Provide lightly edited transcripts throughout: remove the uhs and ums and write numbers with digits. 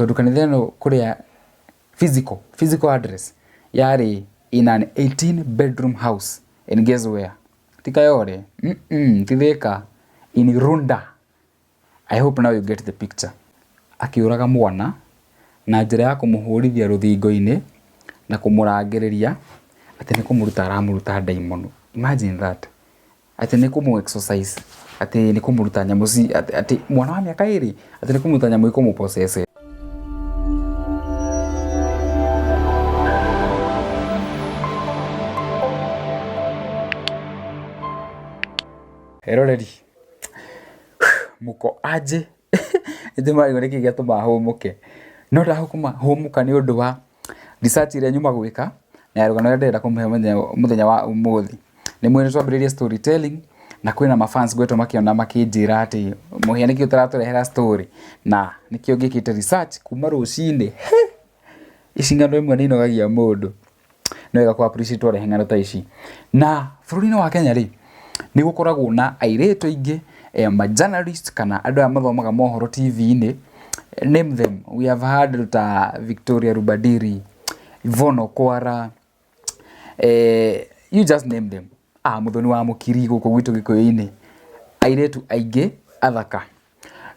Tondũ kanitha ĩno kũrĩa physical, physical address yarĩ in an 18 bedroom house and guess where? Ti Kayole, ti Thika, in Runda. I hope now you get the picture. Akĩũraga mwana na njĩra ya kũmũhũrithia rũthingo-inĩ na kũmũrangĩrĩria atĩ nĩ kũmũruta aramũruta ndaimono. Imagine that. Atĩ nĩ kũmũ exorcise, atĩ nĩ kũmũruta nyamũ ci, atĩ mwana wa mĩaka ĩrĩ, atĩ nĩ kũmũruta nyamũ ikũmũ possess. Eroreri, mũko aje nĩndĩmarigwo nĩkĩ gĩatũma hũmũke, no ndahũmũka nĩ ũndũ wa research ĩrĩa nyuma gwĩka na ya rũgano rũrĩa ndĩrenda kũmũhe mũthenya wa ũmũthĩ. Nĩ mũĩ nĩtwambĩrĩirie storytelling na kwĩna ma fans ngoretwo makĩona makĩnjĩra atĩ Mũhĩa nĩkĩ ũtaratũrehera story, na nĩkĩo ngĩkĩte research kuma rũcinĩ. Ici ng'ano imwe nĩ inogagia mũndũ. Nĩ wega kũ appreciate twarehe ng'ano ta ici. Na bũrũri-inĩ wa Kenya rĩ, nĩ gũkoragwo na airĩtu aingĩ, ma journalist kana andũ aya mathomaga mohoro TV-inĩ, name them, we have had ta Victoria Rubadiri, Yvonne Okwara, you just name them. Ah, Muthoni wa Mũkiri gũkũ gwitũ Gĩkũyũ-inĩ, airĩtu aingĩ athaka.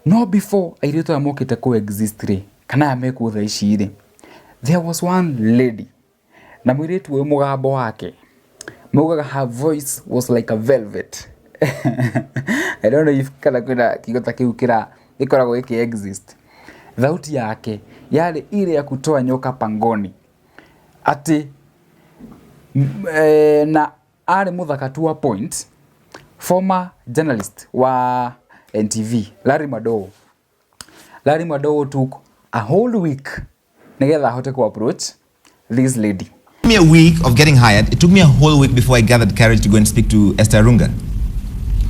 No before airĩtu aya mokĩte kũ exist rĩ, kana aya mekuo thaa ici rĩ, there was one lady na mũirĩtu ũyũ mũgambo wake maugaga her voice was like a velvet. I don't know if kana kwĩna kiugo ta kĩu kĩra gĩkoragwo gĩkĩ exist. Thauti yake yarĩ ile ya kutoa nyoka pangoni. Atĩ na arĩ mũthaka to a point, former journalist wa NTV Larry Madowo. Larry Madowo took a whole week nĩgetha ahote ku approach this lady. Me a week of getting hired. It took me a whole week before I gathered courage to go and speak to Esther Arunga.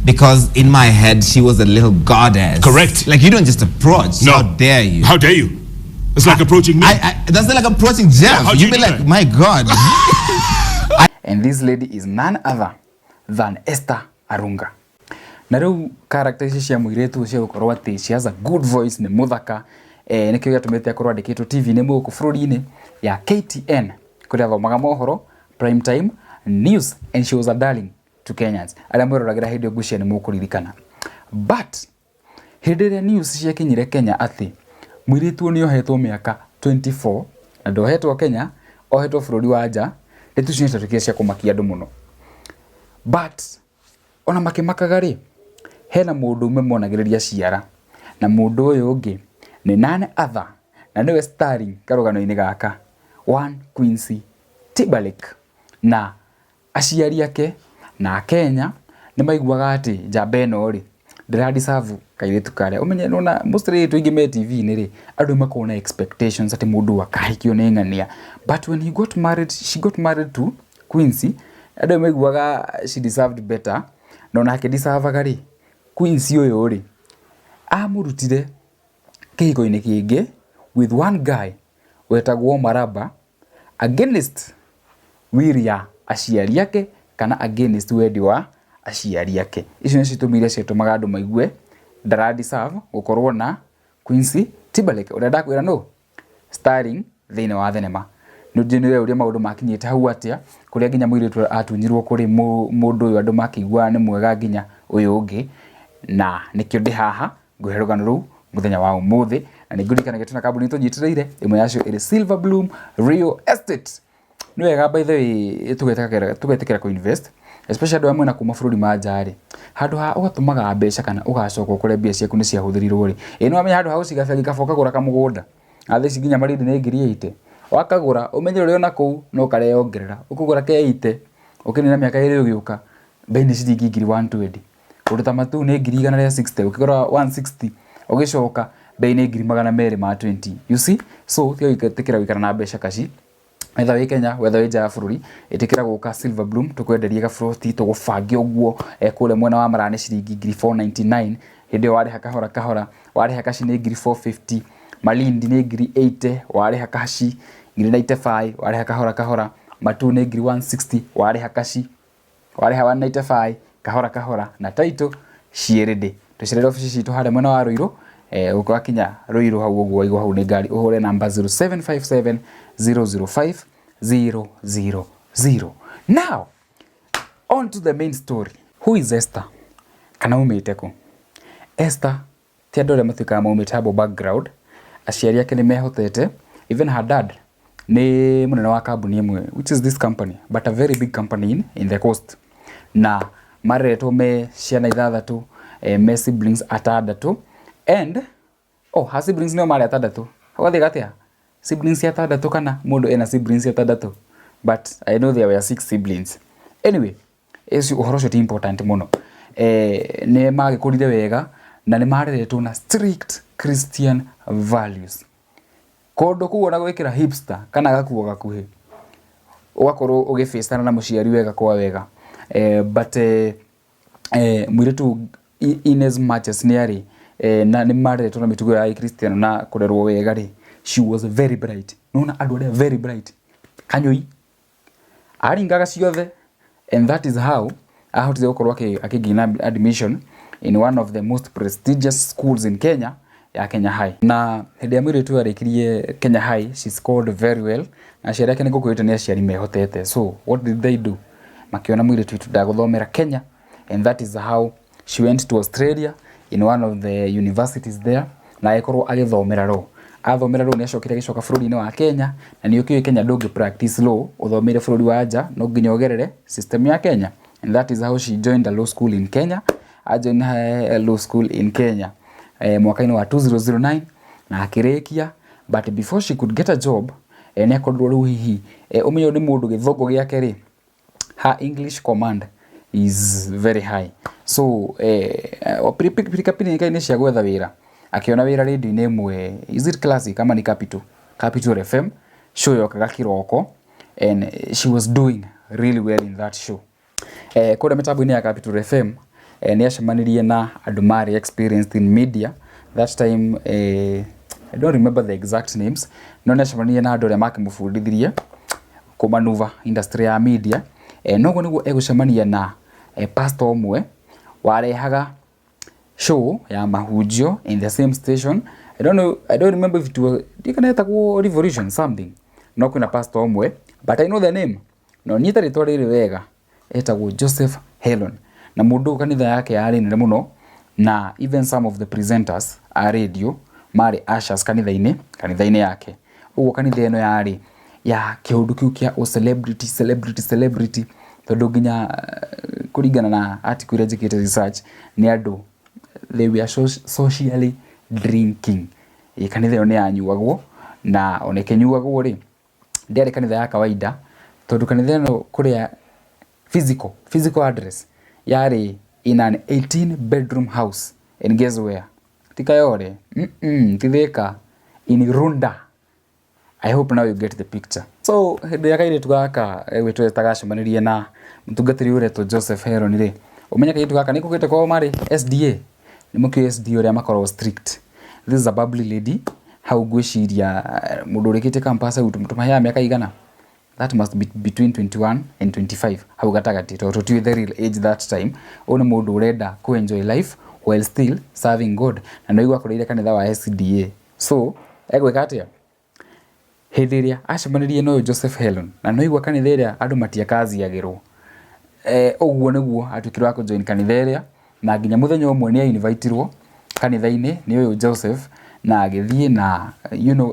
Because in my head, she was a little goddess. Correct. Like, you don't just approach. No. How dare you? How dare you? It's like approaching me. That's like approaching Jeff. How'd You'd you be do like, that? my God. And this lady is none other than Esther Arunga. Na rĩu character ici cia mũirĩtu cia gũkorwo atĩ she has a good voice, nĩ mũthaka, nĩkĩo gĩatũmĩte akorwo andĩkĩtwo TV-inĩ gũkũ bũrũri-inĩ ya KTN kũrĩa athomaga mohoro prime time news, and she was a darling to Kenyans. Arĩa mweroragĩra hĩndĩ ĩyo ngwĩciria nĩ mũkũririkana. But hĩndĩ ĩrĩa news ciakinyire Kenya atĩ mũirĩtu ũyũ nĩohetwo mĩaka 24 na ndohetwo Kenya, ohetwo bũrũri wa nja, ndeto icio nĩciatuĩkire cia kũmakia andũ mũno. But ona makĩmakaga rĩ, hena mũndũ ũmwe monagĩrĩria ciara, na mũndũ ũyũ ũngĩ nĩ none other na nĩwe starring karũgano-inĩ gaka, one Quincy Timberlake. Na aciari ake na Akenya nĩ maiguaga atĩ njamba ĩno rĩ, ndĩra deserve kairĩtu karĩa. Ũmenye nĩwona mostly airĩtu aingĩ me TV-inĩ rĩ, andũ nĩ makoragwo na expectations atĩ mũndũ akahikio nĩ ng'ania. But when he got married, she got married to Quincy, andũ nĩ maiguaga she deserved better, na ona akĩ deserve rĩ, Quincy ũyũ rĩ, amũrutire kĩhiko-inĩ kĩngĩ with one guy wetagwo Maraba against will ya aciari ake kana against wendi wa aciari ake. Icio nĩcio itũmi iria ciatũmaga andũ maigue ndara deserve gũkorwo na Quincy Timberlake ũrĩa ndakwĩra nũ starring thĩinĩ wa thenema. Nĩ ũrĩa maũndũ makinyĩte hau atĩa, kũrĩa nginya mũirĩtu atunyirwo kũrĩ mũndũ ũyũ andũ makĩiguaga nĩ mwega nginya ũyũ ũngĩ, na nĩkĩo ndĩ haha ngũhe rũgano rũu mũthenya wa ũmũthĩ, na nĩ ngũririkanagia twĩna kambuni tũnyitĩrĩire, ĩmwe yacio ĩrĩ Silver Bloom Real Estate. Nĩ wega by the way tũgetĩkĩra kũ invest, especially andũ arĩa mwena kuma bũrũri ma nja rĩ, handũ ha ũgatũmaga mbeca kana ũgacoka ũkore mbia ciaku nĩ ciahũthĩrirwo rĩ, ĩ nĩ wamenya handũ ha gũciga bengi kaba ũkagũra kamũgũnda. Na thaa ici nginya Malindi nĩ ngiri 80. Wakagũra ũmenye ũrĩ ona kũu no kareyongerera. Ũkũgũra ke 80, ũkĩnina mĩaka ĩrĩ ũgĩũka, bei nĩ ciringi ngiri 120. Kũndũ ta Matuu nĩ ngiri igana rĩa 60, ũkĩgũra 160 ũgĩcoka bei nĩ ngiri magana merĩ ma 20. You see? So tiga gwĩtĩkĩra gũikara na mbeca kaci. Whether wĩ Kenya, whether wĩ nja ya bũrũri, ĩtĩkĩra gũka Silver Bloom tũkwenderie gaburoti tũgũbange ũguo, kũrĩa mwena wa Maraya nĩ ciringi ngiri 499, hĩndĩ ĩyo warĩha kahora kahora, warĩha kaci nĩ ngiri 450, Malindi nĩ ngiri 80, warĩha kaci ngiri 95, warĩha kahora kahora, Matuu nĩ ngiri 160, warĩha kaci, warĩha 195, kahora kahora, na title ciĩ ready. Tũcerere obici citũ harĩa mwena wa Ruiru, Ũgakinya Ruiru hau ũguo waigwo hau nĩ ngari, ũhũre namba 0757 005 000. Now on to the main story. Who is Esther? Kana umĩte kũ? Esther ti andũ arĩa matuĩkaga maumĩte humble background. Aciari ake nĩ mehotete. Even her dad nĩ mũnene wa kambuni ĩmwe, which is this company, but a very big company in the coast. Na mareretwo me ciana ithathatũ, me siblings atandatũ. And oh, her siblings nĩo marĩ atandatũ. Gwathiĩ atĩa? Siblings atandatũ, kana mũndũ ena siblings atandatũ? But I know there were six siblings. Anyway, ũcio ũhoro ũcio ti important mũno. Nĩ magĩkũrire wega na nĩ mareretwo na strict Christian values. Kũndũ kũu ona gwĩkĩra hipster kana gakuo gakuhĩ, ũgakorwo ũgĩbĩcana na mũciari wega kwa wega. But mũirĩtu, in as much as nĩ arĩ na nĩ mareretwo na mĩtugo ya gĩkristiano na kũrerwo wega rĩ, she was very bright. Nona andũ arĩa very bright, kanyũi aringaga ciothe, and that is how ahotire gũkorwo akĩgain admission in one of the most prestigious schools in Kenya, ya Kenya High. Na hĩndĩ ya mũirĩtu arĩkirie Kenya High, she scored very well, na aciari ake nĩ ngũkwĩrĩte nĩ aciari mehotete. So what did they do? Makiona mũirĩtu witũ ndagũthomera Kenya, and that is how she went to Australia in one of the universities there, na agĩkorwo agĩthomera law. Athomera law, nĩ acokire agĩcoka bũrũri-inĩ wa Kenya, na nĩ ũkĩũĩ Kenya ndũngĩ practice law ũthomeire bũrũri wa nja, no nginya ũgerere system ya Kenya, and that is how she joined a law school in Kenya. Ajoin a law school in Kenya mwaka-inĩ wa 2009 na akĩrĩkia. But before she could get a job, nĩ akorirwo rĩu hihi ũmenyo nĩ mũndũ gĩthũngũ gĩake rĩ, her English command is very high. So pirika-inĩ cia gwetha wĩra, akĩona wĩra radio-inĩ ĩmwe. Is it Classic ama ni Capital? Capital FM show yokaga kĩroko, and she was doing really well in that show. Kũrĩa mĩtambo-inĩ ya Capital FM, nĩ acemanirie na andũ marĩ experienced in media that time. I don't remember the exact names, no nĩ acemanirie na andũ arĩa makĩmũbundithirie kũmanuva industry ya media. Noguo nĩguo egũcemania na pastor ũmwe warehaga show ya mahunjio in the same station. I don't know, I don't remember if it was, ndikana etagwo Revolution something, no kwĩna pastor ũmwe, but I know the name, no nyita rĩtwa rĩrĩ wega, etagwo Joseph Helen. Na mũndũ ũyũ kanitha yake yarĩ nene mũno, na even some of the presenters a radio marĩ ushers kanitha-inĩ yake. Ũguo kanitha ĩno yarĩ ya kĩũndũ kĩu kĩa o celebrity, celebrity, celebrity, tondũ nginya kũringana na article iria njĩkĩte research, nĩ andũ they were socially drinking. Ĩ kanitha ĩyo nĩ yanyuagwo, na ona ĩkĩnyuagwo rĩ, ndĩarĩ kanitha ya kawaida, tondũ kanitha ĩno kũrĩa physical address yarĩ in an 18 bedroom house. And guess where? Ti Kayole, ti Thika, in Runda. I hope now you get the picture. So hĩndĩ ĩrĩa kairĩtu gaka egwĩtwo gacemanirie na mũtungatĩri ũretwo Joseph Heron rĩ, ũmenye kairĩtu gaka nĩ kũgĩte kwao marĩ SDA. Nĩ mũkĩũĩ SDA ũrĩa makoragwo strict. This is a bubbly lady. Hau ngwĩciria mũndũ ũrĩkĩtie campus hau tũmaheaga mĩaka igana? That must be between 21 and 25, hau gatagatĩ, tondũ tũtiũĩ the real age that time. Ũyũ nĩ mũndũ ũrenda ku enjoy life while still serving God, na nĩ akoreire kanitha wa SDA. So egwĩka atĩa? Hĩndĩ ĩrĩa acemanirie na ũyũ Joseph Helen, na nĩwaigua kanitha ĩrĩa andũ matiakaziagĩrwo, ũguo nĩguo atuĩkire wa kũjoin kanitha ĩrĩa, na nginya mũthenya ũmwe nĩ ainvitirwo kanitha-inĩ nĩ ũyũ Joseph, na agĩthiĩ, na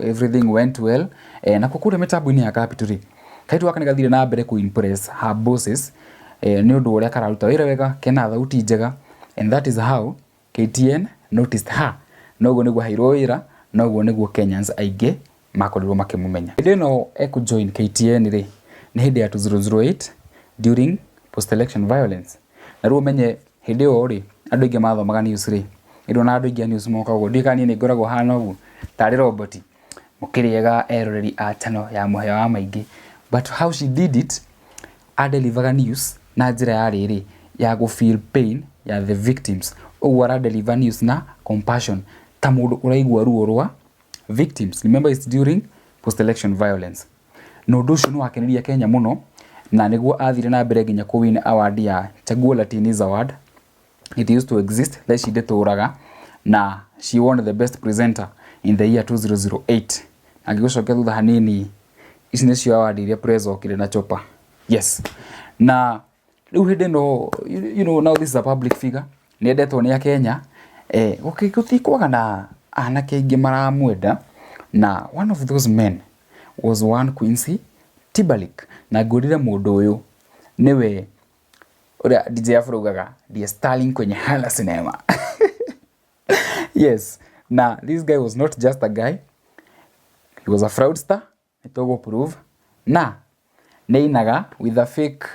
everything went well. Na kũrĩa mĩtambo-inĩ ya Capital rĩ, kairĩtu gaka nĩ gathire na mbere kũ impress her bosses nĩ ũndũ wa ũrĩa kararuta wĩra wega, kena thauti njega, and that is how KTN noticed her. Noguo nĩguo aheirwo wĩra, noguo nĩguo Kenyans aingĩ makorirwo makĩmũmenya. Hĩndĩ ĩno ekũjoin KTN rĩ, nĩ hĩndĩ ya 2008 during post election violence. Na rĩu ũmenye hĩndĩ ĩyo rĩ, andũ aingĩ mathomaga news rĩ, ĩndĩ ona andũ aingĩ a news moka ũguo, ndiũĩ kana niĩ nĩ ngoragwo hana ũguo tarĩ robot. Mũkĩrĩega eroreri a channel ya Mũhĩa wa Maingĩ. But how she did it, adelivaga news na njĩra ya rĩrĩ ya gũ feel pain ya the victims. Ũguo aradeliver news na compassion, ta mũndũ ũraigua ruo rwa victims. Remember, it's during post election violence. Na ũndũ ũcio nĩ wakenirie Kenya mũno, na nĩguo athire na mbere nginya kũ win award ya Chaguo la Teenies Award. It used to exist, thaa ici ndĩtũraga. Na she won the best presenter in the year 2008. Na ngĩgũcokia thutha hanini, ici nĩcio award iria Prezo okire na chopa. Yes, na rĩu hĩndĩ ĩno, now this is a public figure, nĩ endetwo nĩ Akenya, gũtikwaga na anake aingĩ maramwenda, na one of those men was one Quincy Timberlake. Na ngwĩrire mũndũ ũyũ nĩwe ũrĩa DJ Afro augaga ndiye Starling kwenye Hala Cinema. Yes, na this guy was not just a guy, he was a fraudster. Nĩ prove na nĩ ainaga with a fake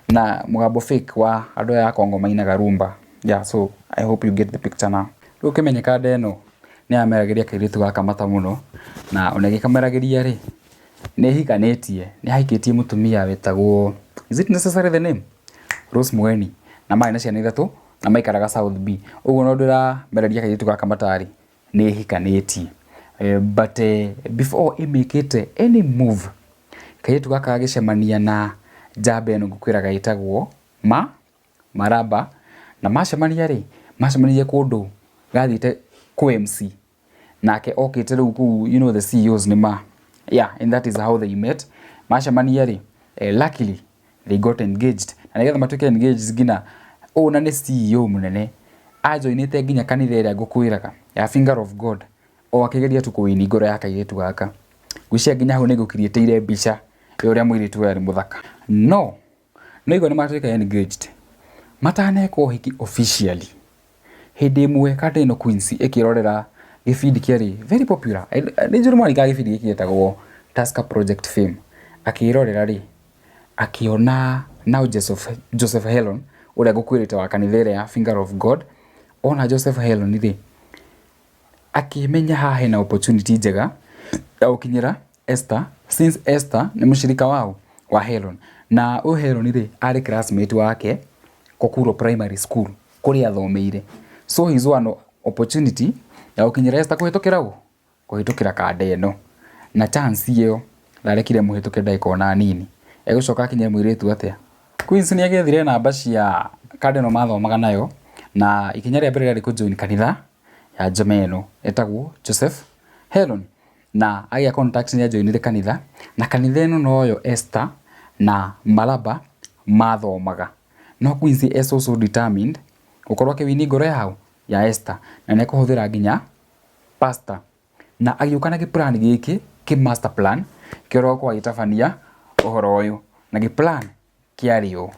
na mũgambo fake wa andũ aya a Congo mainaga rumba. Yeah, so I hope you get the picture now. Rĩu ũkĩmenye kanda ĩno nĩ yameragĩria kairĩtu gaka mata mũno, na ona ĩgĩkameragĩria rĩ, nĩ ĩhikanĩtie, nĩ ahikĩtie mũtumia wĩtagwo, is it necessary the name, Rose Mueni, na marĩ na ciana ithatũ na maikaraga South B. Ũguo no ndĩramereria kairĩtu gaka matarĩ nĩ ĩhikanĩtie. But before ĩmĩkĩte any move, kairĩtu gaka gagĩcemania na njamba ĩno ngũkwĩraga ĩtagwo ma Maraba, na macemania rĩ, macemanirie kũndũ gathiĩte kũ MC, nake okĩte rĩu kũu, the CEOs nĩ ma, yeah, and that is how they met. Macemania rĩ, luckily they got engaged, na nĩgetha matuĩke engaged nginya ũũ, na nĩ CEO mũnene, ajoinĩte nginya kanitha ĩrĩa ngũkwĩraga ya Finger of God, o akĩgeria tu kũwini ngoro ya kairĩtu gaka. Ngwĩciria nginya hau nĩ ngũkiriĩtĩire mbica ya ũrĩa mũirĩtu ũyũ arĩ mũthaka. No igua nĩ matuĩka engaged, mataneka ũhiki officially, hĩndĩ ĩmwe kanda ĩno Quincy ĩkĩrorera gĩbindi kĩarĩ very popular, nĩ njũĩ mwarikaga gĩbindi gĩkĩ gĩtagwo Tusker Project Fame. Akĩrorera rĩ, akĩona now Joseph Hellon ũrĩa ngũkwĩrĩte wa kanitha ĩrĩa ya Finger of God. Ona Joseph Hellon rĩ, akĩmenya haha hena opportunity njega ya gũkinyĩra Esther, since Esther nĩ mũshirika wao wa Hellon, na ũyũ Hellon rĩ, arĩ classmate wake Kokuro Primary School kũrĩa athomeire. So he's one opportunity ya gũkinyĩra Esther kũhĩtũkĩra ũ kũhĩtũkĩra kanda ĩno, na chance ĩyo ndarekire mũhĩtũke ndagĩka ona nini. Egũcoka akinyĩre mũirĩtu atĩa? Quincy nĩ agĩethire namba cia kanda ĩno mathomaga nayo, na ikinya rĩa mbere rĩarĩ kũjoin kanitha ya njama ĩno ĩtagwo Joseph Hellon, na agĩa contact nĩ ajoinire kanitha, na kanitha ĩno noyo Esther na Malaba mathomaga. No Quincy is also determined gũkorwo akĩwini ngoro yao ya Esther, na nĩ ekũhũthĩra nginya pastor, na agĩũka na gĩplan gĩkĩ kĩ master plan kĩrĩa gũkorwo agĩtabania ũhoro ũyũ, na gĩplan kĩarĩ ũũ.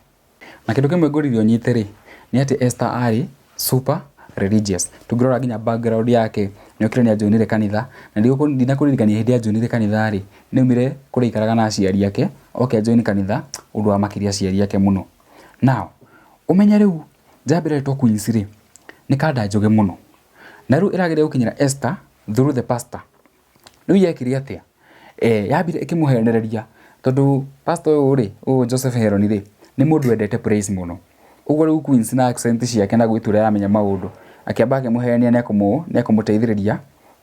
Na kĩndũ kĩmwe ngũririe ũnyite rĩ, nĩ atĩ Esther arĩ super religious. Tũngĩrora nginya background yake, nĩ okire nĩ ajoinire kanitha, na ndinakũririkania hĩndĩ ajoinire kanitha rĩ, nĩ aumire kũrĩa aikaraga na aciari ake, oke ajoin kanitha, ũndũ wamakirie aciari ake mũno. Now ũmenye rĩu njamba ĩrĩa ĩretwo Quincy rĩ, nĩ kanda njũgĩ mũno, na rĩu ĩrageria gũkinyĩra Esther through the pastor. Rĩu yekire atĩa? Yambire ĩkĩmũhenereria, tondũ pastor ũyũ rĩ, ũyũ Joseph Heron rĩ, nĩ mũndũ wendete praise mũno. Ũguo rĩu Quincy na accent ciake na gwĩtua ũrĩa aramenya maũndũ, akĩamba akĩmũhenia nĩ ekũmũteithĩrĩria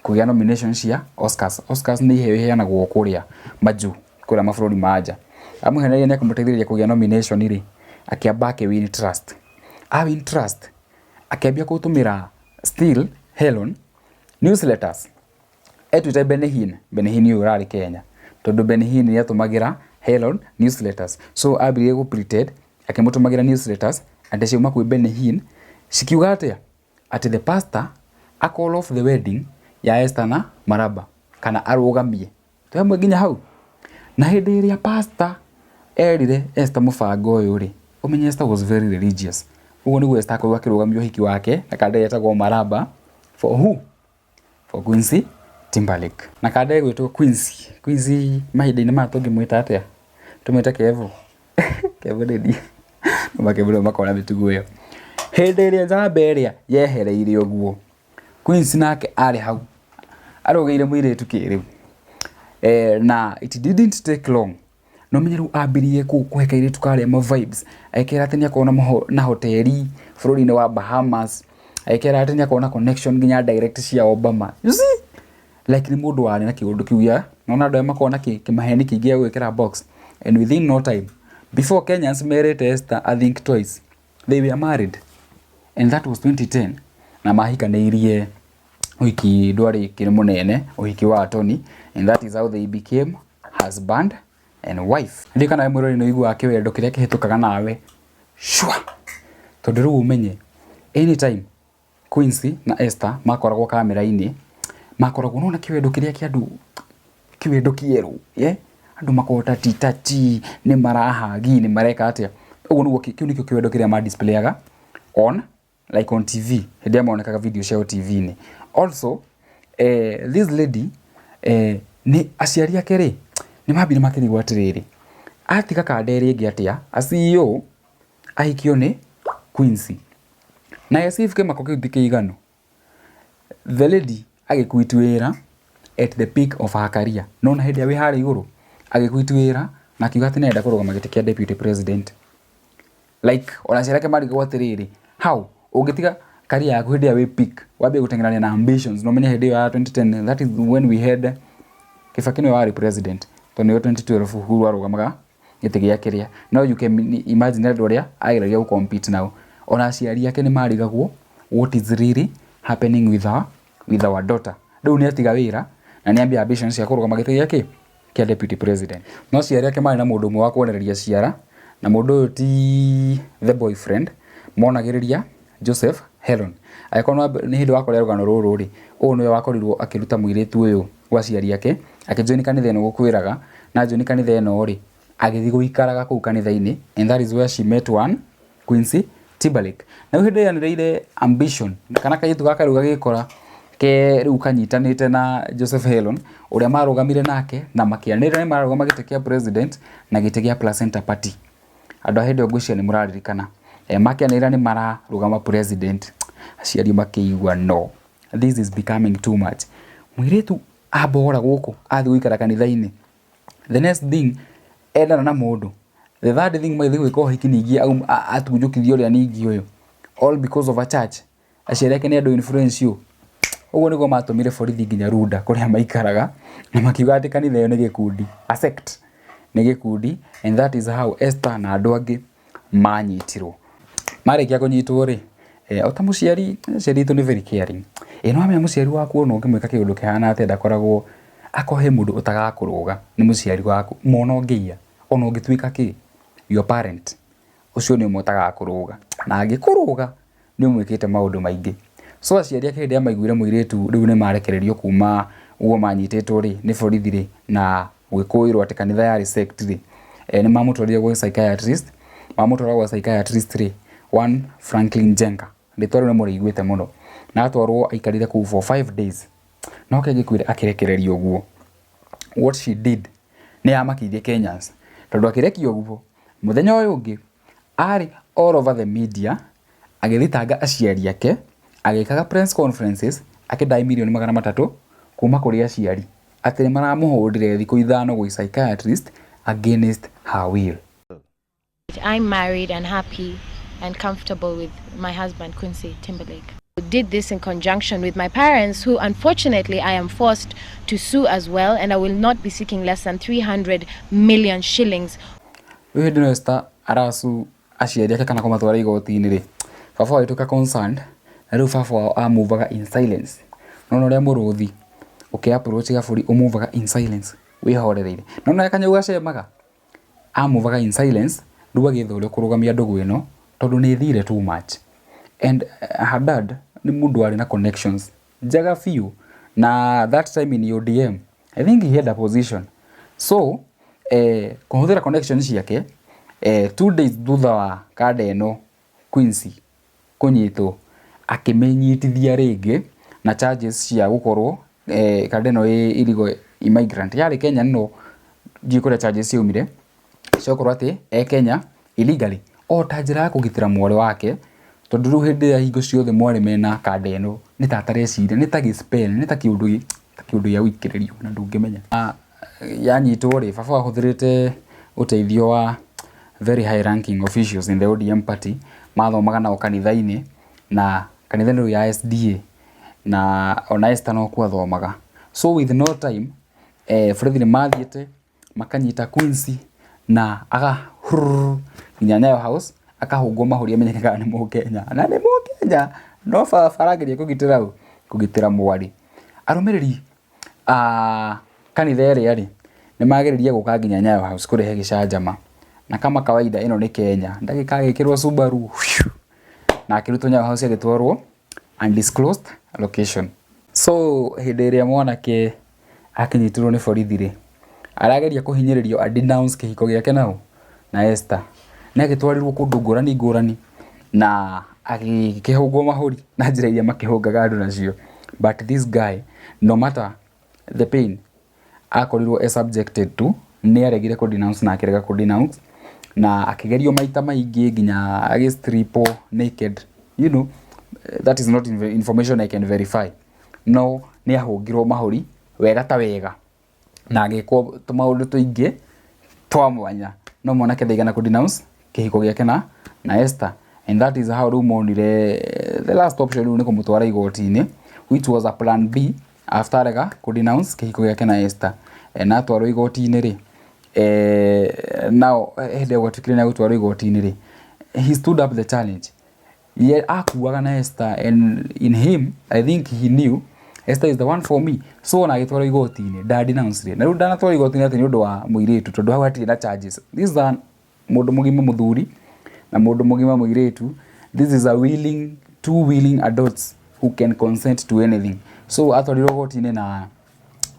kũgĩa nomination cia Oscars. Oscars nĩ iheo iheanagwo kũrĩa majuu, kũrĩa mabũrũri ma nja. Amũhenereria nĩ ekũmũteithĩrĩria kũgĩa nomination rĩ, akĩamba akĩ win trust. A win trust, akĩambia gũtũmĩra still Hellon newsletters etuĩte Benny. Benny ũyũ ũrarĩ Kenya, tondũ Benny nĩ atũmagĩra Hellon newsletters, so ambĩrĩrie gũ pretend akĩmũtũmagĩra newsletters atĩ ciauma kwĩ Benny Hinn, cikiuga atĩa? Atĩ the pastor a call off the wedding ya Esther na Maraba, kana arũgamie twĩ nginya hau. Na hĩndĩ ĩrĩa pastor erire Esther mũbango ũyũ rĩ, ũmenye Esther was very religious. Ũguo nĩguo Esther akorirwo akĩrũgamia ũhiki wake na kanda ĩtagwo Maraba. For who? For Quincy Timberlake. Na kanda ĩgwĩtwo Quincy. Quincy mahinda-inĩ maya tũngĩmwĩta atĩa? Tũmwĩte Kevo. Kevo nĩ niĩ. Makevo nĩo makoragwo na mĩtugo ĩyo. Hĩndĩ ĩrĩa njamba ĩrĩa yehereire ũguo, Quincy nake arĩ hau arũgĩire mũirĩtu kĩrĩu. Na it didn't take long, no menye rĩu ambirie kũhe kairĩtu karĩa ma vibes, agĩkera atĩ nĩakorwo na hoteli bũrũri-inĩ wa Bahamas, agĩkera atĩ nĩakorwo na connection nginya direct cia Obama. You see, like nĩ mũndũ warĩ na kĩũndũ kĩu gĩa nona andũ arĩa makoragwo na kĩmaheni kĩingĩ gĩa gwĩkĩra box. And within no time, before Kenyans merĩte Esther I think twice, they were married, and that was 2010. Na mahikanĩirie ũhiki ndwarĩ kĩrĩ mũnene, ũhiki wa Tony, and that is how they became husband and wife. Ndiũĩ kana we mwĩroreri nĩ ũiguaga kĩwendo kĩrĩa kĩhĩtũkaga nawe shwa, tondũ rĩu ũmenye anytime Quincy na Esther makoragwo kamera-inĩ, makoragwo nona kĩwendo kĩrĩa kĩa andũ, kĩwendo kĩerũ, yeah? Andũ makoragwo tati tati, nĩ marahagi, nĩ mareka atĩa. Ũguo nĩguo, kĩu nĩkĩo kĩwendo kĩrĩa ma display-aga on like on TV, hĩndĩ ĩrĩa monekaga video ciao TV-inĩ. Also, this lady, nĩ aciari ake rĩ, nĩ mambire makĩrigwo atĩrĩrĩ, atiga kanda ĩrĩa ĩngĩ atĩa, a CEO ahikio nĩ Quincy. Na as if kĩmako kĩu ti kĩiganu, the lady agĩquit wĩra at the peak of her career. Nĩwona hĩndĩ ĩrĩa wĩ harĩa igũrũ, agĩquit wĩra na akiuga atĩ nĩarenda kũrũgama gĩtĩ kĩa deputy president. Like ona aciari ake marigagwo atĩrĩrĩ, how ũngĩtiga career yaku hĩndĩ ĩrĩa wĩ peak, wambie gũteng'erania na ambitions, na ũmenye hĩndĩ ĩyo ya 2010, that is when we had Kibaki nĩwe warĩ president, tondũ nĩwe 2012 Uhuru arũgamaga gĩtĩ gĩa kĩrĩa. No you can imagine andũ arĩa ageragia gũ compete nao. Ona aciari ake nĩ marigagwo what is really happening with our daughter. Rĩu nĩ atiga wĩra na nĩ ambia ambitions cia kũrũgama gĩtĩ gĩa kĩ kĩa deputy president. No aciari ake marĩ na mũndũ ũmwe wa kuonereria ciara, na mũndũ ũyũ ti the boyfriend monagĩrĩria, Joseph Heron. Angĩkorwo nĩ hĩndĩ wakoria rũgano rũrũ rĩ, ũyũ nĩwe wakorirwo akĩruta mũirĩtu ũyũ gwa aciari ake, akĩjoin kanitha ĩno gũkwĩraga, na join kanitha ĩno rĩ, agĩthiĩ gũikaraga kũu kanitha-inĩ, and that is where she met one Quincy Timberlake. Na rĩu hĩndĩ ĩrĩa yanĩrĩire ambition, kana kairĩtu gaka rĩu gagĩkora ke rĩu kanyitanĩte na Joseph Helon, ũrĩa marũgamire nake na makĩanĩrĩra nĩ mararũgama gĩtĩ kĩa president na gĩtĩ gĩa Placenta Party. Andũ a hĩndĩ ĩyo ngwĩciria nĩ mũraririkana. Makĩanĩrĩra nĩ mararũgama president, aciari makĩigua no, this is becoming too much. Mũirĩtu ambora gũkũ athiĩ gũikara kanitha-inĩ. The next thing endana na mũndũ. The third thing magĩthiĩ gwĩka ũhiki ningĩ atunjũkithia ũrĩa ningĩ ũyũ. All because of a church. Aciari ake nĩ andũ influential. Ũguo nĩguo matũmire borithi nginya Runda kũrĩa maikaraga na makiuga atĩ kanitha ĩyo nĩ gĩkundi, a sect nĩ gĩkundi, and that is how Esther na andũ angĩ manyitirwo. Marĩkia kũnyitwo rĩ, o ta mũciari, aciari aitũ nĩ very caring. Ĩ nĩ wamenya mũciari waku ona ũngĩmwĩka kĩũndũ kĩhana atĩa ndakoragwo, akorwo he mũndũ ũtagakũrũga nĩ mũciari waku, mwana ũngĩiya, ona ũngĩtuĩka kĩ, your parent, ũcio nĩ ũmwe ũtagakũrũga. Na angĩkũrũga nĩ ũmwĩkĩte maũndũ maingĩ. So aciari ake hĩndĩ ĩrĩa maiguire mũirĩtu rĩu nĩ marekererio kuma ũguo manyitĩtwo rĩ, nĩ borithi rĩ, na gwĩkũĩrwo atĩ kanitha yarĩ sect rĩ, nĩ mamũtwarire gwĩ psychiatrist. Mamũtwara gwa psychiatrist rĩ, one Franklin Njenga, rĩtwa rĩu nĩ mũrĩiguĩte mũno. Na atwarwo aikarire kũu for 5 days. No kĩngĩkuire akĩrekererio ũguo. What she did nĩ yamakirie Kenyans, tondũ akĩrekio ũguo, mũthenya ũyũ ũngĩ arĩ all over the media agĩthitanga aciari ake, agĩkaga press conferences akĩdai mirioni 300 kuma kũrĩ aciari atĩ nĩ maramũhũrire thikũ 5 gwĩ psychiatrist against her will. I'm married and happy and comfortable with my husband, Quincy Timberlake. Did this in conjunction with my parents, who unfortunately I am forced to sue as well, and I will not be seeking less than 300 million shillings. Rĩu hĩndĩ ĩno Esther aracu aciari ake kana kũmatwara igoti-inĩ rĩ, baba wao agĩtuĩka concerned, na rĩu baba wao amuvaga in silence. Nona ũrĩa mũrũthi ũkĩ approach gabũri ũmuvaga in silence wĩhorereire. Nona ũrĩa kanyau gacemaga, amuvaga in silence. Rĩu agĩetha ũrĩa ũkũrũgamia ndũgũ ĩno tondũ nĩ ĩthire too much. And her dad nĩ mũndũ warĩ na connections njega biũ, na that time in ODM I think he had a position. So kũhũthĩra connections ciake, 2 days thutha wa kanda ĩno Quincy kũnyitwo, akĩmĩnyitithia rĩngĩ na charges cia gũkorwo kanda ĩno ĩ illegal immigrant yarĩ Kenya, no ndiũĩ kũrĩa charges ciaumire cia gũkorwo atĩ e Kenya illegally, o ta njĩra ya kũgitĩra mwarĩ wake, tondũ rĩu hĩndĩ ĩrĩa hingo ciothe mwarĩ mena kanda ĩno nĩ ta atareciria, nĩ ta gĩ-spell, nĩ ta kĩũndũ gĩa gũikĩrĩrio na ndũngĩmenya. Yanyitwo rĩ, baba ahũthĩrĩte ũteithio wa very high ranking officials in the ODM party mathomaga nao kanitha-inĩ, na kanitha rĩu ya SDA, na ona Esther no kuo athomaga. So with no time, borithi nĩ mathiĩte makanyita Quincy na aga nginya Nyayo House, akahũngwo mahũri amenyeke kana nĩ Mũkenya, na nĩ Mũkenya. No baba arageria kũgitĩra ũ? Kũgitĩra mwarĩ. Arũmĩrĩri a kanitha ĩrĩa rĩ, nĩ mageririe gũka nginya Nyayo House kũrehe gĩcanjama. Na kama kawaida ĩno nĩ Kenya, ndagĩka agĩkĩrwo Subaru na akĩrutwo Nyayo House agĩtwarwo undisclosed location. So hĩndĩ ĩrĩa mwanake akĩnyitirwo nĩ borithi rĩ, arageria kũhinyĩrĩrio a denounce kĩhiko gĩake nao na Esther. Nĩ agĩtwarirwo kũndũ ngũrani ngũrani na agĩkĩhũngwo mahũri na njĩra iria makĩhũngaga andũ nacio. But this guy, no matter the pain akorirwo e subjected to, nĩ aregire kũ denounce na akĩrega kũ denounce na akĩgerio maita maingĩ nginya agĩstripwo naked. That is not information I can verify. No nĩ ahũngirwo mahũri wega ta wega na agĩkwo tũmaũndũ tũingĩ twa mwanya, no mwanake ndaigana kũ denounce kĩhiko gĩake na Esther. And that is how rĩu monire the last option rĩu nĩ kũmũtwara igoti-inĩ, which was a plan B after arega kũ denounce kĩhiko gĩake na Esther. Na atwarwo igoti-inĩ rĩ, nao hĩndĩ ĩyo gwatuĩkire nĩ agũtwarwo igoti-inĩ rĩ, he stood up the challenge. Ye akuaga na Esther, and in him I think he knew Esther is the one for me. So ona agĩtwarwo igoti-inĩ nda denounce. Na rĩu ndanatwarwo igoti-inĩ atĩ nĩ ũndũ wa mũirĩtu, tondũ hau hatirĩ na charges. This is a mũndũ mũgima mũthuri na mũndũ mũgima mũirĩtu. This is a willing two willing adults who can consent to anything. So atwarirwo igoti-inĩ na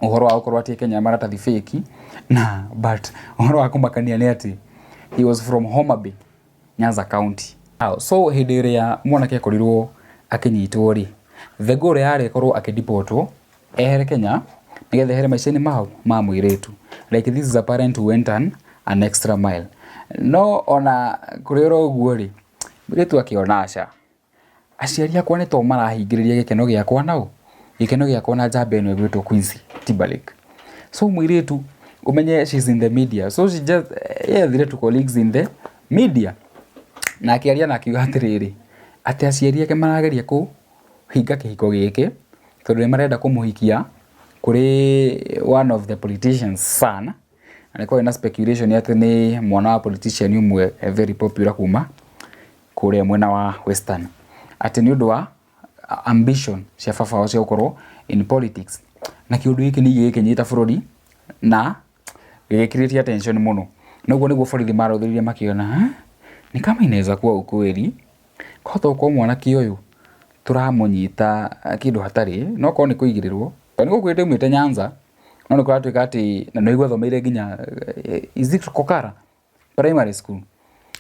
ũhoro wa gũkorwo atĩ Kenya maratathi fake na, but ũhoro wa kũmakania nĩ atĩ he was from Homa Bay, Nyanza County. So hĩndĩ ĩrĩa mwanake akorirwo akĩnyitwo rĩ, the goal yarĩ akorwo akĩdeportwo ehere Kenya nĩgetha ehere maica-inĩ mau ma mũirĩtu. Like, this is a parent who went an extra mile. No ona kũrĩ oro ũguo rĩ, mũirĩtu akĩona aca, aciari akwa nĩ to marahingĩrĩria gĩkeno gĩakwa nao, gĩkeno gĩakwa na njamba ĩno ĩgwĩtwo Quincy Timberlake. So mũirĩtu, ũmenye she's in the media, so she just yethire two colleagues in the media na akĩaria na akiuga atĩrĩrĩ, atĩ aciari ake marageria kũhinga kĩhiko gĩkĩ tondũ nĩ marenda kũmũhikia kũrĩ one of the politicians' son, na nĩ kwarĩ na speculation atĩ nĩ mwana wa politician ũmwe very popular kuma kũrĩa mwena wa Western, atĩ nĩ ũndũ wa ambition cia baba wao cia gũkorwo in politics. Na kĩũndũ gĩkĩ ningĩ gĩkĩnyita bũrũri na gĩgĩcreate attention mũno. Na ũguo nĩguo borithi marũthĩrĩirie makĩona, "Ha? Ni kama inaweza kuwa ukweli, kwahota gũkorwo mwanake ũyũ tũramũnyita kĩndũ hatarĩ, no korwo nĩ kũigĩrĩrwo, tondũ nĩ gũkwĩte aumĩte Nyanza, no nĩ kũratuĩka atĩ na nĩ athomeire nginya, is it Kokara Primary School?"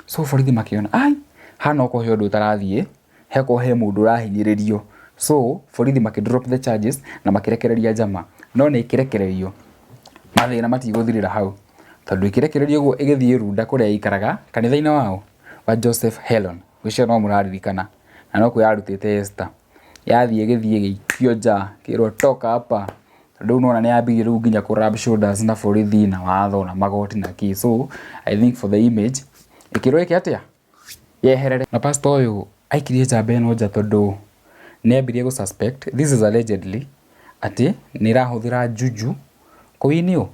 So borithi makĩona ai haha no korwo he ũndũ ũtarathiĩ, hekorwo he mũndũ ũrahinyĩrĩrio. So borithi makĩ drop the charges na makĩrekereria njama. No nĩ ĩkĩrekererio, mathĩna matigũthirĩra hau, tondũ ĩkĩrekererio ũguo ĩgĩthiĩ Runda kũrĩa ĩikaraga kanitha-inĩ wao wa Joseph Hellon. Ngwĩciria no mũraririkana na no kuo yarutĩte Esther. Yathiĩ ĩgĩthiĩ ĩgĩikio nja, ĩkĩrwo, "Toka hapa," tondũ rĩu nĩwona nĩ yambirie rĩu nginya kũ rub shoulders na borithi na watho na magoti na kĩ. So I think for the image ĩkĩrwo ĩke atĩa, yeherere. Na pastor ũyũ aikirie njamba ĩno nja tondũ nĩ ambirie gũ suspect, this is allegedly, atĩ nĩ ĩrahũthĩra juju kũwini ũ,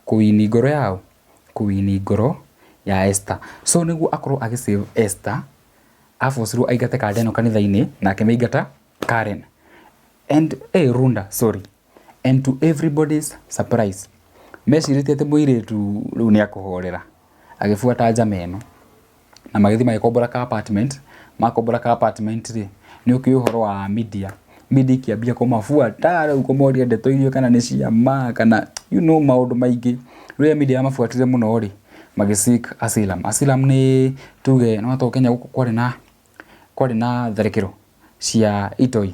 kũwini ngoro yao, kũwini ngoro ya Esther. So nĩguo akorwo agĩ save Esther, abocirwo aingate kanda ĩno kanitha-inĩ na akĩmĩingata Karen and Runda, sorry. And to everybody's surprise, mecirĩtie atĩ mũirĩtu rĩu nĩ akũhorera, agĩbuata njama ĩno na magĩthiĩ magĩkombora ka apartment. Makombora ka apartment rĩ, nĩ ũkĩũĩ ũhoro wa media, media ikĩambia kũmabuata rĩu kũmoria ndeto iria kana nĩ cia ma kana maũndũ maingĩ. Rĩrĩa media yamabuatire mũno rĩ, magĩ seek asylum. Asylum nĩ tuge no to Kenya gũkũ kwarĩ na tharĩkĩro cia itoi,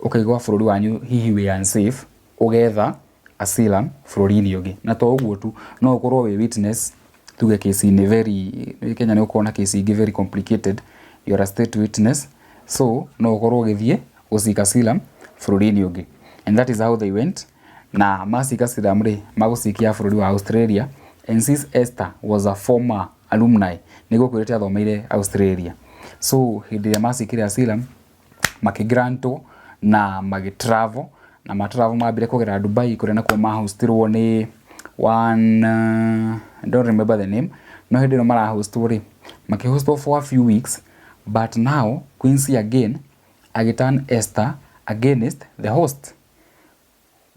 ũkaigua bũrũri wanyu hihi wĩ unsafe, ũgetha asylum bũrũri-inĩ ũngĩ. Na to ũguo tu, no ũkorwo wĩ witness tuge kesi-inĩ very, Kenya nĩ ũkorwo na kesi ingĩ very complicated, you are a state witness, so no ũkorwo ũgĩthiĩ gũ asylum bũrũri-inĩ ũngĩ. And that is how they went. Na maseek asylum rĩ, magũcikia bũrũri wa Australia. And since Esther was a former alumni, nĩguo kwĩrĩte athomeire Australia, so hĩndĩ ĩrĩa maseekire asylum makĩgrantwo na magĩtravel. Na matravel mambire kũgera Dubai, kũrĩa nakuo mahostirwo nĩ one, I don't remember the name. No hĩndĩ ĩno marahostwo rĩ, makĩhostwo for a few weeks, but now Quincy again Agĩturn Esther against the host.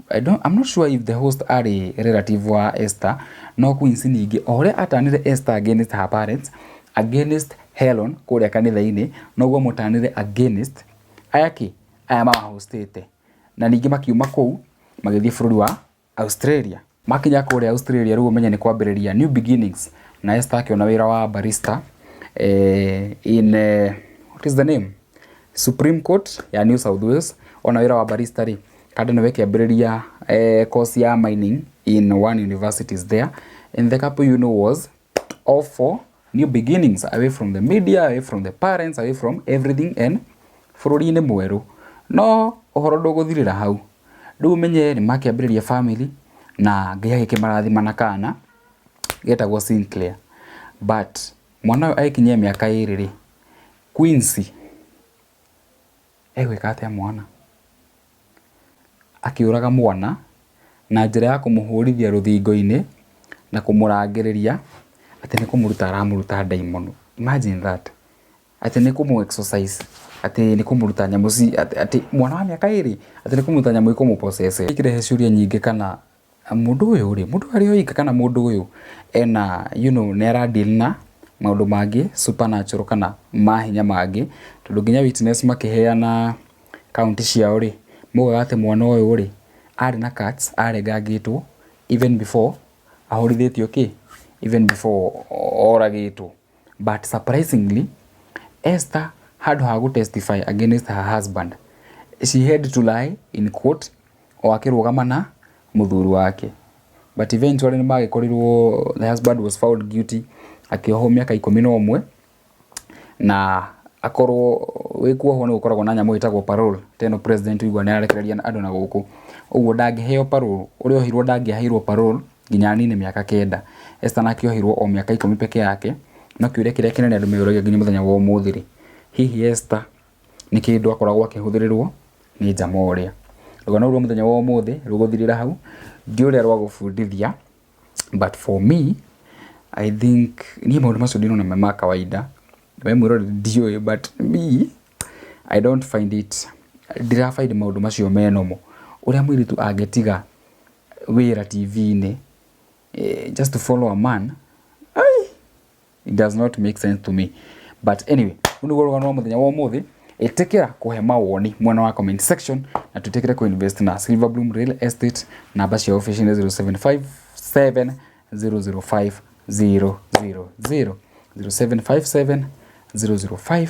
I'm not sure if the host arĩ relative wa Esther, no Quincy ningĩ o ũrĩa atanire Esther against her parents, against Helen kũrĩa kanitha-inĩ, noguo amũtanire against aya kĩ aya mamahostĩte. Na ningĩ makiuma kũu magĩthiĩ bũrũri wa Australia. Makinya kũrĩa Australia rĩu ũmenye nĩ kwambĩrĩria new beginnings, na Esther akĩona wĩra wa barista in what is the name, Supreme Court ya New South Wales. Ona wĩra wa barista rĩ, kando nĩwe kĩambĩrĩria course ya mining in one universities there, and the couple was off for new beginnings, away from the media, away from the parents, away from everything, and bũrũri-inĩ mwerũ. No ũhoro ndũgũthirĩra hau. Rĩu ũmenye nĩ makĩambĩrĩria family na Ngai agĩkĩmarathima na kana getagwo Sinclair. But mwana ũyũ agĩkinyia mĩaka 2 rĩ, Quincy egwĩka atĩa mwana? Akĩũraga mwana na njĩra ya kũmũhũrithia rũthingo-inĩ na kũmũrangĩrĩria atĩ nĩ kũmũruta aramũruta ndaimono. Imagine that. Atĩ nĩ kũmũ exorcise, atĩ nĩ kũmũruta nyamũ ci, atĩ mwana wa mĩaka 2, atĩ nĩ kũmũruta nyamũ ikũmũpossess. Ikĩrehe ciũria nyingĩ, kana mũndũ ũyũ rĩ, mũndũ ũyũ arĩ oika, kana mũndũ ũyũ ena nĩ ara deal na maũndũ mangĩ supernatural kana mahinya mangĩ, tondũ nginya witness makĩheana kaunti ciao rĩ, maugaga atĩ mwana ũyũ rĩ, arĩ na cuts, arengangĩtwo even before ahũrithĩtio kĩ, even before oragĩtwo. But surprisingly, Esther handũ ha gũ testify against her husband, she had to lie in court o akĩrũgama na mũthuri wake. But eventually nĩ magĩkorirwo, the husband was found guilty, akĩohwo mĩaka 11, na akorwo wĩ kuohwo nĩ gũkoragwo na nyamũ ĩtagwo parole. Teno president ũigua nĩ ararekereria andũ na gũkũ ũguo, ndangĩheo parole. Ũrĩa ohirwo ndangĩaheirwo parole nginya anine mĩaka 9. Esther nake ohirwo o mĩaka 10 peke yake. No kĩũria kĩrĩa kĩnene andũ meyũragia nginya mũthenya wa ũmũthĩ rĩ, hihi Esther nĩ kĩndũ akoragwo akĩhũthĩrĩrwo nĩ njama ũrĩa? Rũgano rwa mũthenya wa ũmũthĩ rũgũthirĩra hau. Ndiũĩ ũrĩa rwagũbundithia, but for me, I think niĩ maũndũ macio ndinona me ma kawaida. We mwĩroreri ndiũĩ, but me, I don't find it, ndira find maũndũ macio me normal, ũrĩa mũirĩtu angĩtiga wĩra TV-inĩ just to follow a man. Ai, it does not make sense to me. But anyway, rũu nĩguo rũgano rwa mũthenya wa ũmũthĩ. Ĩtĩkĩra kũhe mawoni mwena wa comment section, na twĩtĩkĩre kũ-invest na Silver Bloom Real Estate. Namba cia ofici nĩ 0757 005 000, 0757 005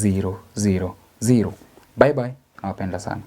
000. Bye bye, nawapenda sana.